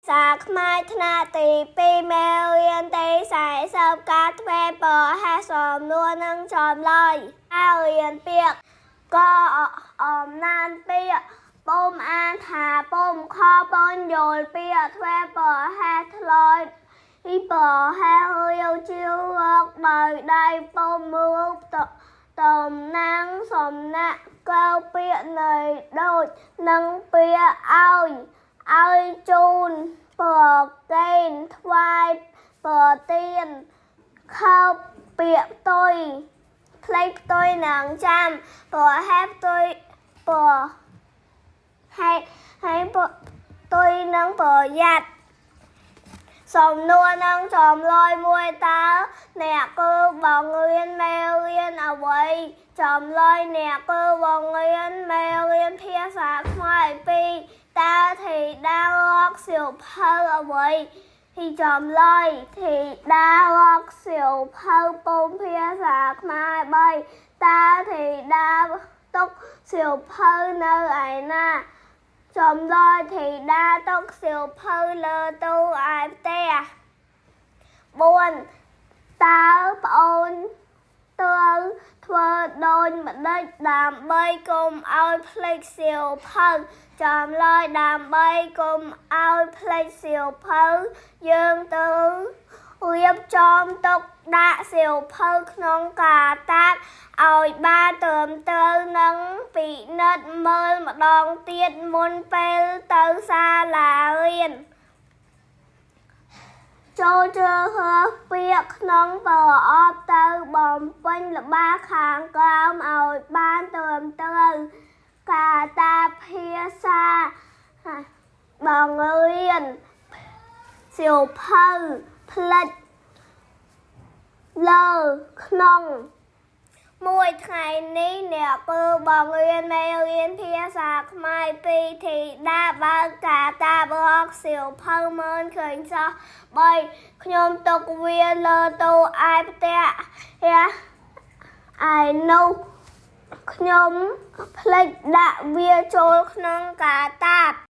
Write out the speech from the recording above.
សាខ្មែរថ្នាក់ទី2មេរៀនទី40ការធ្វើប្រហែសសំណួរនិងចម្លើយហើយរៀនពាក្យក៏អំណានពាក្យពុំអានថាពុំខពនយល់ពាក្យធ្វើប្រហែសឆ្លើយពីប្រហែសរាវជាវរកដោយដៃពុំរូបតតំណាងសំណាក់កៅពាក្យនៃដូចនិងពាក្យឲ្យ ឲ្យជូនប្រកេនថ្វាយប្រទៀនខោពាក្យផ្ទុយផ្លេចផ្ទុយនឹងចាំប្រហែលផ្ទុយប្រហែហើយផ្ទុយនឹងប្រយ័ត្នសំណួរនឹងចម្លើយមួយតើអ្នកគឺបង្រៀនមេរៀនអ្វីចម្លើយអ្នកគឺបង្រៀនមេរៀនភាសាខ្មែរពីរតើធីតារកសៀវភៅអ្វីទីចម្លើយធីតារកសៀវភៅពុំភាសាខ្មែរបីតើធីតាទុកសៀវភៅនៅឯណា ចម្លើយធីតាទុកសៀវភៅលើទូឯផ្ទះ4តើប្អូនត្រូវធ្វើដូចម្ដេចដើម្បីកុំឲ្យភ្លេចសៀវភៅចម្លើយដើម្បីកុំឲ្យភ្លេចសៀវភៅយើងត្រូវរៀបចំទុកដាក់សៀវភៅក្នុងកាតាបឲ្យបានត្រឹមត្រូវនិងពិនិត្យមើលម្ដងទៀតមុនពេលទៅសាលារៀន ចូលជ្រើសរើសពាក្យក្នុងប្រអប់ទៅបំពេញល្បះខាងក្រោមឲ្យបានត្រឹមត្រូវកាតាភាសាបង្រៀនសៀវភៅផ្លិចលើក្នុង មួយថ្ងៃនេះអ្នកគ្រូបង្រៀនមេរៀនភាសាខ្មែរពីធីតាបើកកាតាបរកសៀវភៅមើលឃើញសោះបីខ្ញុំទុកវាលើទូឯផ្ទះឯនោះខ្ញុំភ្លេចដាក់វាចូលក្នុងកាតាប។